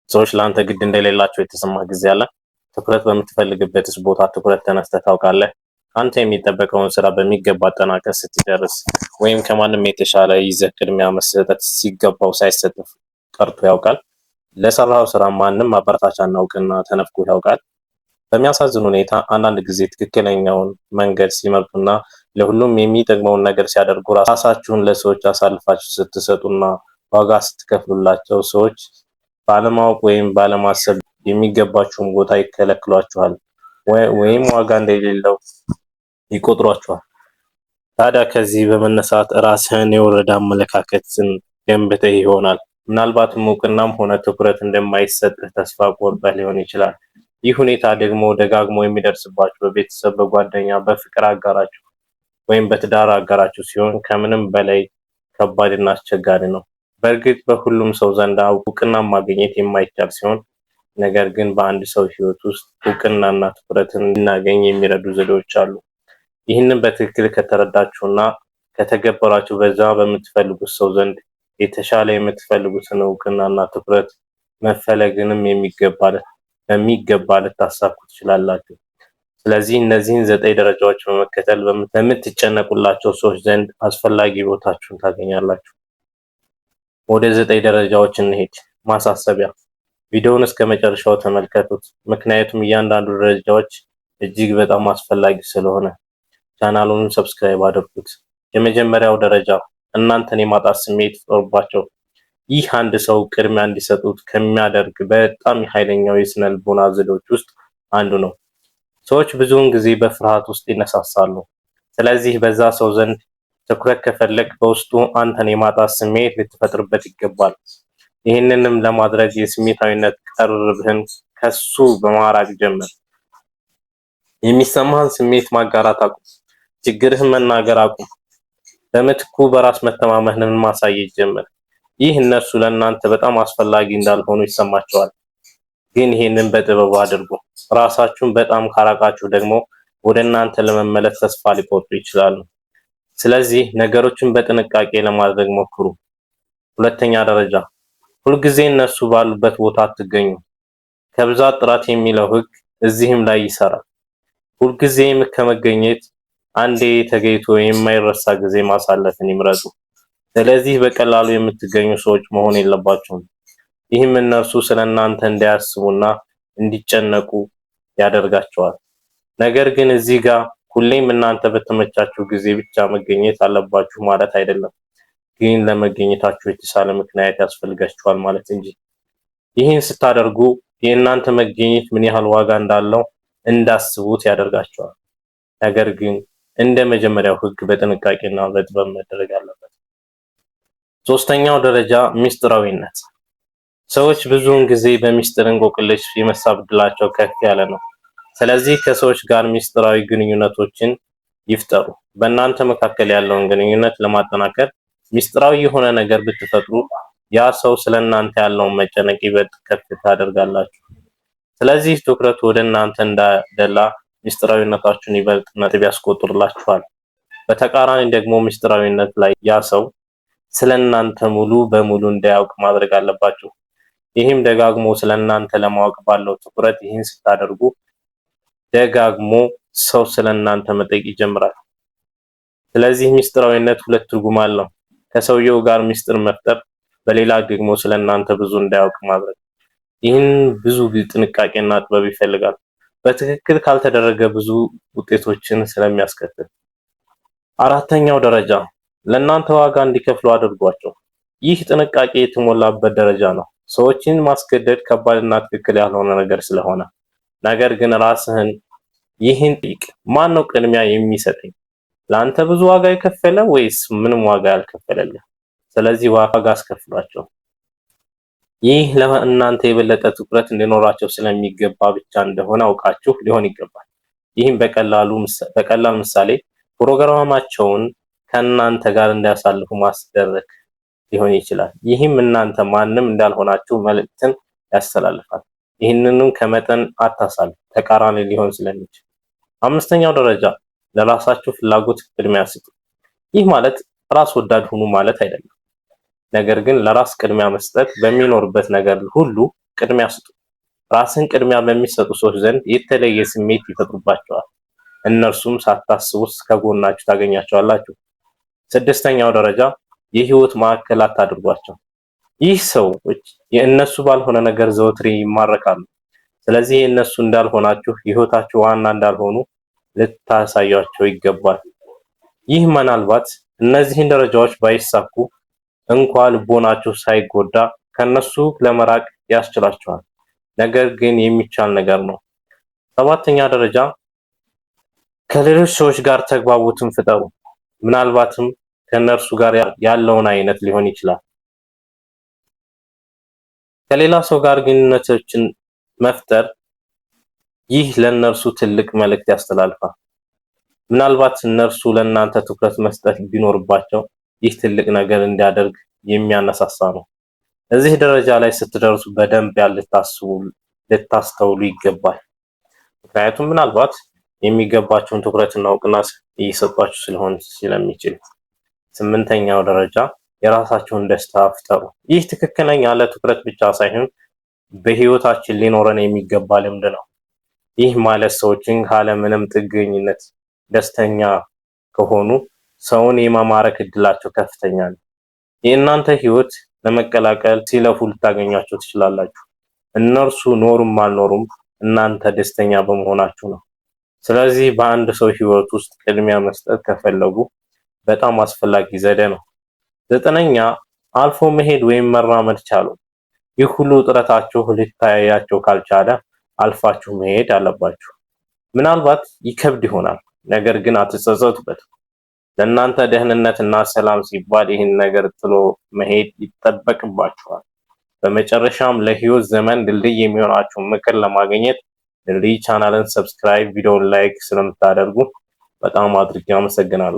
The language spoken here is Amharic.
ሰዎች ለአንተ ግድ እንደሌላቸው የተሰማህ ጊዜ አለ? ትኩረት በምትፈልግበትስ ቦታ ትኩረት ተነስተህ ታውቃለህ? ከአንተ የሚጠበቀውን ስራ በሚገባ አጠናቀህ ስትጨርስ ወይም ከማንም የተሻለ ይዘህ ቅድሚያ መሰጠት ሲገባው ሳይሰጥህ ቀርቶ ያውቃል? ለሰራኸው ስራ ማንም ማበረታቻና እውቅና ተነፍጎ ያውቃል? በሚያሳዝን ሁኔታ አንዳንድ ጊዜ ትክክለኛውን መንገድ ሲመርጡና ለሁሉም የሚጠቅመውን ነገር ሲያደርጉ ራሳችሁን ለሰዎች አሳልፋችሁ ስትሰጡና ዋጋ ስትከፍሉላቸው ሰዎች ባለማወቅ ወይም ባለማሰብ የሚገባችሁን ቦታ ይከለክሏችኋል ወይም ዋጋ እንደሌለው ይቆጥሯችኋል። ታዲያ ከዚህ በመነሳት ራስህን የወረደ አመለካከትን ገንብተህ ይሆናል። ምናልባትም እውቅናም ሆነ ትኩረት እንደማይሰጥህ ተስፋ ቆርጠህ ሊሆን ይችላል። ይህ ሁኔታ ደግሞ ደጋግሞ የሚደርስባችሁ በቤተሰብ፣ በጓደኛ፣ በፍቅር አጋራችሁ ወይም በትዳር አጋራችሁ ሲሆን ከምንም በላይ ከባድና አስቸጋሪ ነው። በእርግጥ በሁሉም ሰው ዘንድ እውቅና ማግኘት የማይቻል ሲሆን ነገር ግን በአንድ ሰው ሕይወት ውስጥ እውቅናና ትኩረትን እንድናገኝ የሚረዱ ዘዴዎች አሉ። ይህንን በትክክል ከተረዳችሁና ከተገበራችሁ በዛ በምትፈልጉት ሰው ዘንድ የተሻለ የምትፈልጉትን እውቅናና ትኩረት መፈለግንም በሚገባ ልታሳኩ ትችላላችሁ። ስለዚህ እነዚህን 9 ደረጃዎች በመከተል በምትጨነቁላቸው ሰዎች ዘንድ አስፈላጊ ቦታችሁን ታገኛላችሁ። ወደ 9 ደረጃዎች እንሄድ። ማሳሰቢያ፣ ቪዲዮውን እስከ መጨረሻው ተመልከቱት፣ ምክንያቱም እያንዳንዱ ደረጃዎች እጅግ በጣም አስፈላጊ ስለሆነ። ቻናሉን subscribe አድርጉት። የመጀመሪያው ደረጃ እናንተን የማጣት ስሜት ፍጠሩባቸው። ይህ አንድ ሰው ቅድሚያ እንዲሰጡት ከሚያደርግ በጣም ኃይለኛው የስነ ልቦና ዘዴዎች ውስጥ አንዱ ነው። ሰዎች ብዙውን ጊዜ በፍርሃት ውስጥ ይነሳሳሉ። ስለዚህ በዛ ሰው ዘንድ ትኩረት ከፈለግ በውስጡ አንተን የማጣት ስሜት ልትፈጥርበት ይገባል። ይህንንም ለማድረግ የስሜታዊነት ቅርብህን ከሱ በማራቅ ጀምር። የሚሰማህን ስሜት ማጋራት አቁም። ችግርህን መናገር አቁም። በምትኩ በራስ መተማመንህን ማሳየት ጀምር። ይህ እነርሱ ለእናንተ በጣም አስፈላጊ እንዳልሆኑ ይሰማቸዋል። ግን ይህንን በጥበቡ አድርጉ። ራሳችሁን በጣም ካራቃችሁ ደግሞ ወደ እናንተ ለመመለስ ተስፋ ሊቆርጡ ይችላሉ። ስለዚህ ነገሮችን በጥንቃቄ ለማድረግ ሞክሩ። ሁለተኛ ደረጃ፣ ሁልጊዜ እነሱ ባሉበት ቦታ አትገኙ። ከብዛት ጥራት የሚለው ሕግ እዚህም ላይ ይሰራል። ሁልጊዜም ከመገኘት አንዴ ተገኝቶ የማይረሳ ጊዜ ማሳለፍን ይምረጡ። ስለዚህ በቀላሉ የምትገኙ ሰዎች መሆን የለባቸውም። ይህም እነርሱ ስለእናንተ እንዲያስቡና እንዲጨነቁ ያደርጋቸዋል። ነገር ግን እዚህ ጋር ሁሌም እናንተ በተመቻችሁ ጊዜ ብቻ መገኘት አለባችሁ ማለት አይደለም። ግን ለመገኘታችሁ የተሻለ ምክንያት ያስፈልጋችኋል ማለት እንጂ። ይህን ስታደርጉ የእናንተ መገኘት ምን ያህል ዋጋ እንዳለው እንዳስቡት ያደርጋቸዋል። ነገር ግን እንደ መጀመሪያው ሕግ በጥንቃቄና በጥበብ መደረግ አለበት። ሶስተኛው ደረጃ ሚስጥራዊነት። ሰዎች ብዙውን ጊዜ በሚስጥር እንቆቅልሽ የመሳብ ዕድላቸው ከፍ ያለ ነው። ስለዚህ ከሰዎች ጋር ሚስጥራዊ ግንኙነቶችን ይፍጠሩ። በእናንተ መካከል ያለውን ግንኙነት ለማጠናከር ሚስጥራዊ የሆነ ነገር ብትፈጥሩ ያ ሰው ስለእናንተ ያለውን መጨነቅ ይበልጥ ከፍ ታደርጋላችሁ። ስለዚህ ትኩረቱ ወደ እናንተ እንዳደላ ሚስጥራዊነታችሁን ይበልጥ ነጥብ ያስቆጥርላችኋል። በተቃራኒ ደግሞ ሚስጥራዊነት ላይ ያ ሰው ስለእናንተ ሙሉ በሙሉ እንዳያውቅ ማድረግ አለባችሁ። ይህም ደጋግሞ ስለእናንተ ለማወቅ ባለው ትኩረት ይህን ስታደርጉ ደጋግሞ ሰው ስለእናንተ መጠየቅ ይጀምራል። ስለዚህ ሚስጥራዊነት ሁለት ትርጉም አለው። ከሰውየው ጋር ሚስጥር መፍጠር፣ በሌላ ደግሞ ስለእናንተ ብዙ እንዳያውቅ ማድረግ። ይህን ብዙ ጥንቃቄና ጥበብ ይፈልጋል። በትክክል ካልተደረገ ብዙ ውጤቶችን ስለሚያስከትል። አራተኛው ደረጃ ለእናንተ ዋጋ እንዲከፍሉ አድርጓቸው። ይህ ጥንቃቄ የተሞላበት ደረጃ ነው። ሰዎችን ማስገደድ ከባድና ትክክል ያልሆነ ነገር ስለሆነ፣ ነገር ግን ራስህን ይህን ጠይቅ። ማን ነው ቅድሚያ የሚሰጠኝ? ለአንተ ብዙ ዋጋ የከፈለ ወይስ ምንም ዋጋ ያልከፈለልህ? ስለዚህ ዋጋ አስከፍሏቸው። ይህ ለእናንተ የበለጠ ትኩረት እንዲኖራቸው ስለሚገባ ብቻ እንደሆነ አውቃችሁ ሊሆን ይገባል። ይህም በቀላል ምሳሌ ፕሮግራማቸውን ከእናንተ ጋር እንዲያሳልፉ ማስደረግ ሊሆን ይችላል። ይህም እናንተ ማንም እንዳልሆናችሁ መልእክትን ያስተላልፋል። ይህንንም ከመጠን አታሳልፍ፣ ተቃራኒ ሊሆን ስለሚችል። አምስተኛው ደረጃ ለራሳችሁ ፍላጎት ቅድሚያ ስጡ። ይህ ማለት ራስ ወዳድ ሁኑ ማለት አይደለም። ነገር ግን ለራስ ቅድሚያ መስጠት በሚኖርበት ነገር ሁሉ ቅድሚያ ስጡ። ራስን ቅድሚያ በሚሰጡ ሰዎች ዘንድ የተለየ ስሜት ይፈጥሩባቸዋል። እነርሱም ሳታስቡት ከጎናችሁ ታገኛቸዋላችሁ። ስድስተኛው ደረጃ የህይወት ማዕከል አታድርጓቸው። ይህ ሰዎች የእነሱ ባልሆነ ነገር ዘወትር ይማረካሉ። ስለዚህ የእነሱ እንዳልሆናችሁ የህይወታችሁ ዋና እንዳልሆኑ ልታሳያቸው ይገባል። ይህ ምናልባት እነዚህን ደረጃዎች ባይሳኩ እንኳ ልቦናችሁ ሳይጎዳ ከነሱ ለመራቅ ያስችላቸዋል። ነገር ግን የሚቻል ነገር ነው። ሰባተኛ ደረጃ ከሌሎች ሰዎች ጋር ተግባቦትን ፍጠሩ። ምናልባትም ከእነርሱ ጋር ያለውን አይነት ሊሆን ይችላል። ከሌላ ሰው ጋር ግንኙነቶችን መፍጠር ይህ ለእነርሱ ትልቅ መልእክት ያስተላልፋል። ምናልባት እነርሱ ለእናንተ ትኩረት መስጠት ቢኖርባቸው ይህ ትልቅ ነገር እንዲያደርግ የሚያነሳሳ ነው። እዚህ ደረጃ ላይ ስትደርሱ በደንብ ልታስቡ ልታስተውሉ ይገባል። ምክንያቱም ምናልባት የሚገባቸውን ትኩረትና እውቅና እየሰጧችሁ ስለሆን ስለሚችል። ስምንተኛው ደረጃ የራሳቸውን ደስታ ፍጠሩ። ይህ ትክክለኛ ለትኩረት ብቻ ሳይሆን በህይወታችን ሊኖረን የሚገባ ልምድ ነው። ይህ ማለት ሰዎችን ካለምንም ጥገኝነት ደስተኛ ከሆኑ ሰውን የማማረክ እድላቸው ከፍተኛ ነው። የእናንተ ህይወት ለመቀላቀል ሲለፉ ልታገኟቸው ትችላላችሁ። እነርሱ ኖሩም አልኖሩም እናንተ ደስተኛ በመሆናችሁ ነው። ስለዚህ በአንድ ሰው ህይወት ውስጥ ቅድሚያ መስጠት ከፈለጉ በጣም አስፈላጊ ዘዴ ነው። ዘጠነኛ አልፎ መሄድ ወይም መራመድ ቻሉ። ይህ ሁሉ ጥረታችሁ ሊታያቸው ካልቻለ አልፋችሁ መሄድ አለባችሁ። ምናልባት ይከብድ ይሆናል፣ ነገር ግን አትጸጸቱበት። ለእናንተ ደህንነትና ሰላም ሲባል ይህን ነገር ጥሎ መሄድ ይጠበቅባችኋል። በመጨረሻም ለህይወት ዘመን ድልድይ የሚሆናችሁ ምክር ለማግኘት ድልድይ ቻናልን subscribe፣ ቪዲዮን like ስለምታደርጉ በጣም አድርጌ አመሰግናለሁ።